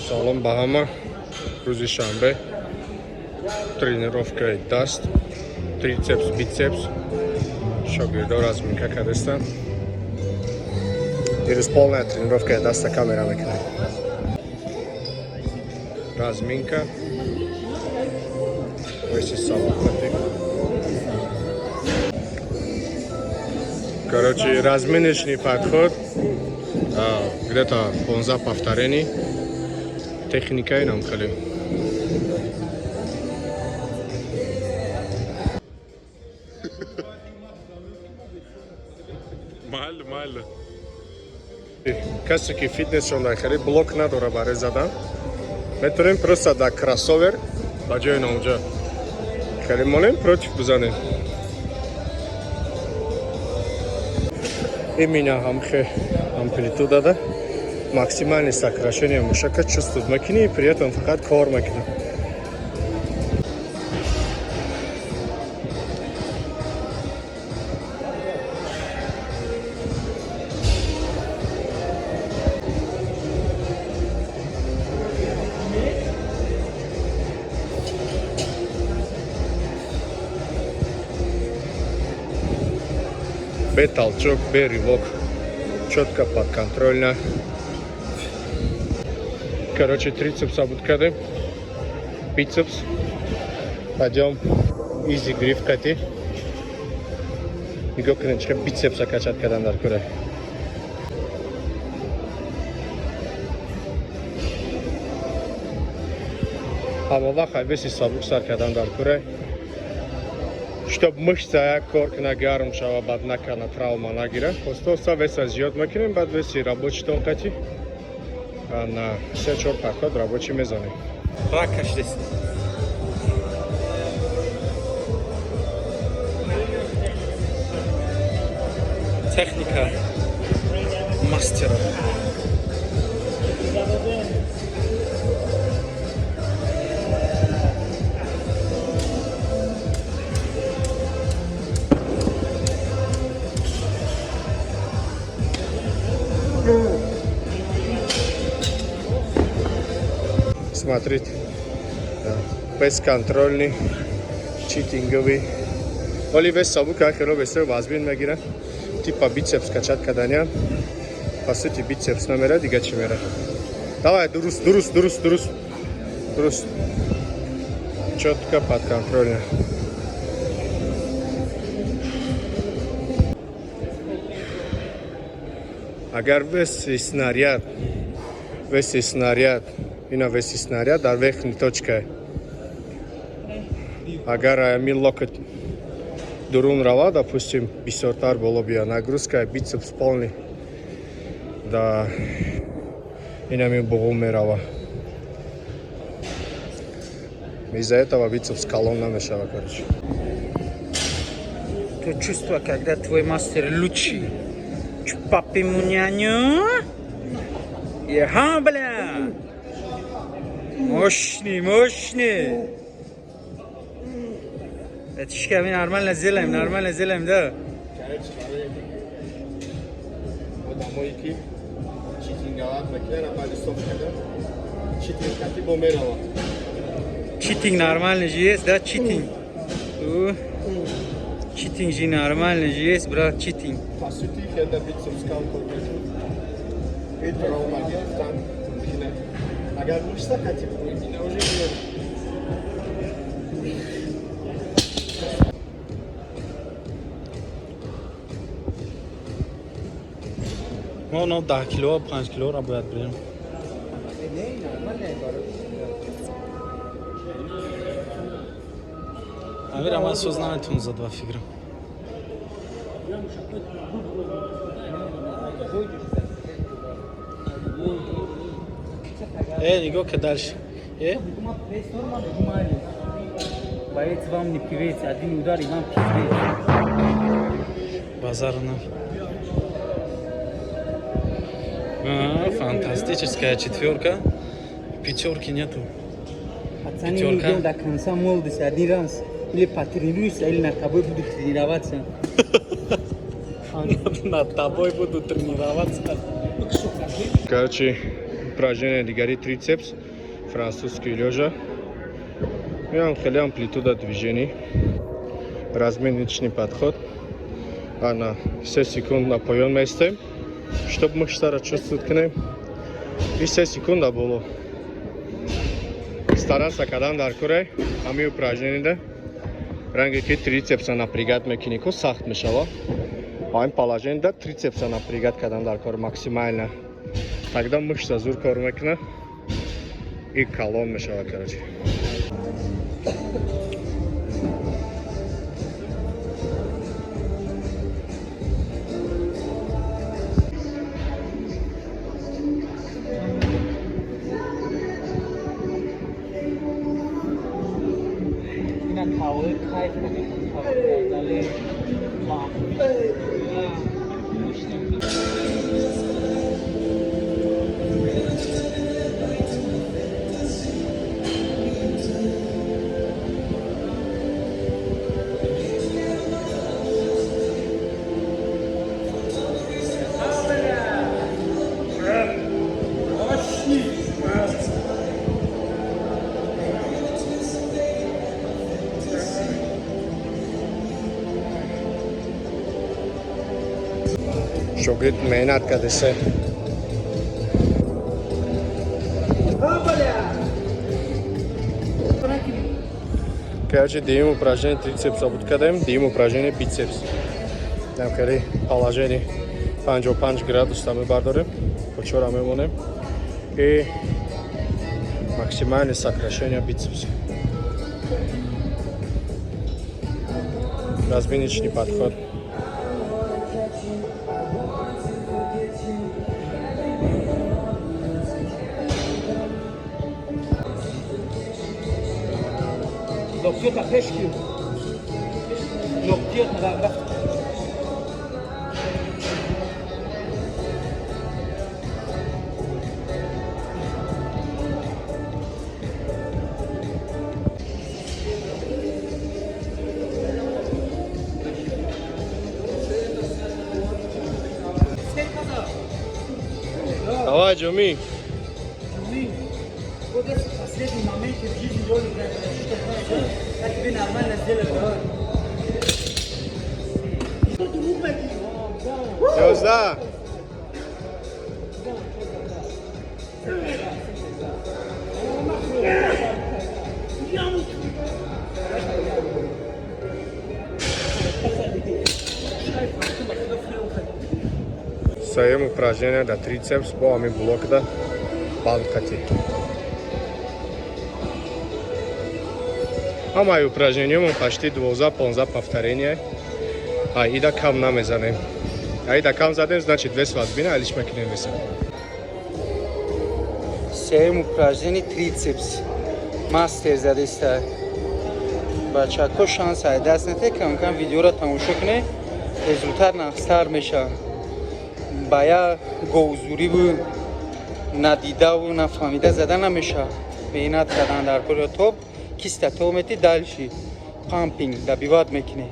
Салом ба ҳама. Рӯзи шанбе, тренировкаи даст, трицепс, бицепс. Шогирдо разминка кардастанд. Дирӯз полная тренировкаи даста камера мекунем. Разминка. Веси саломатӣ. Короче, разминочный подход, где-то 15 повторений. Техникаи нам хеле. Майли, майли. Касе ки фитнесшон дар хеле блок надора барои задан, метавонем просто дар кроссовер ба ҷои наонҷа хеле монем, против бизанем. Именно ҳамхе амплитуда да максимальный сокращение мушака чувствовать мекунӣ и при этом фақат кор мекунӣ. Бе толчок, бе рывок, четко, подконтрольно. Короче, трицепс буд кардем, бицепс. Пойдем easy grip кати. Нигоҳ кунед, чӣ бицепса качать кардан дар кӯра. Ҳама вақт веси сабук сар кардан дар кӯра, чтоб мышца як кор куна, гарм шава, баъд накана, травма нагира. Оста-оста веса зиёд мекунем, баъд веси рабочитон қати на се чор подход рабочий мезанем. Рак кашидест. Техника мастера. Смотрите, да, бесконтрольный, читинговый. Оли вес сабук, хело весои вазбин мегирад, типа бицепс качать каданя. По сути, бицепс намера, дига чӣ мера? Давай, дуруст, дуруст, дуруст, дуруст, дуруст, четко, подконтрольно. Агар веси снаряд, веси снаряд, ина веси снаряд дар верхней точка, агар ами локоть дурун рава, допустим, бисёртар боло бия, нагрузка бицепс полный да инами буғум мерава. Из-за этого бицепс калон намешава, короче. То чувство, когда твой мастер лучший. Чупапи муняню. Еха, бля. Мощный, мощный. Это шикарно, нормально сделаем, нормально сделаем, да. Одамое ки читинговать мекунанд, баъди соф кардан читинг кати бо мерава. Читинг нормально же есть, да, читинг. У. Читинг же нормально же есть, брат, читинг. По сути, хелда бицепс кам кор мекунад и травма гирифтан мумкина, агар мышца кати ина уже меёд. Мо но 10 кило, 5 килоро бояд бирем. Амира, ман соз наметавон зад ба фикрам. Э, нигоҳ ка дальше. Э. Боец вам не певец, один удар, и вам пиздец. Базар на. А, фантастическая четверка. Пятерки нету. Пацаны, Пятерка. мы идем до конца молодости, один раз. Или потренируешься, или над тобой будут тренироваться. Над тобой буду тренироваться. Короче, Упражнение дигари трицепс, французский лёжа. Инам хеле амплитуда движений. Разминочный подход. Ана 3 секунд на поён меистем, чтоб мышцара чувствовать кунем. И 3 секунда боло. Стараться кардан дар куре ҳамин упражнениеда, ранге ки трицепса напрягать мекунӣ ку, сахт мешава. Ҳамин положениеда трицепса напрягать кардан дар кор максимально. Тогда мышца зур кор мекуна и калон мешава, короче. Ина тавр кайф кардем, тавр зале. Шогирд меҳнат кардесе. Короче, дуюм упражнение трицепс буд кардем, дуюм упражнение бицепс. Дам хеле положение 55 градуса мебардорем, почора мемонем и максимальное сокращение бицепса. Разминочный подход. Локтиёта пеш ки. Локтиёта рафт. Давай, Ҷумӣ. Вот это последний момент в жизни Лёли, я тебе нормально сделаю, давай. 11. Сеюм упражнение да трицепс бо ҳамин блокда балқати. Ҳамаи упражнениямон почти 12-15 повторения. А ида кам намезанем. А ида кам задем, значит, вес вазбина, алиш мекунем веса. Сеюм упражнение трицепс. Мастер задеста. Бачако, шанс ай даст нате, кам кам видеоро тамошо куне, результат нақстар меша. Ба я говзуриву надидаву нафаҳмида зада намеша. Меҳнат кардан дар кори топ, киста то мети, дальше пампинг добивать мекунӣ.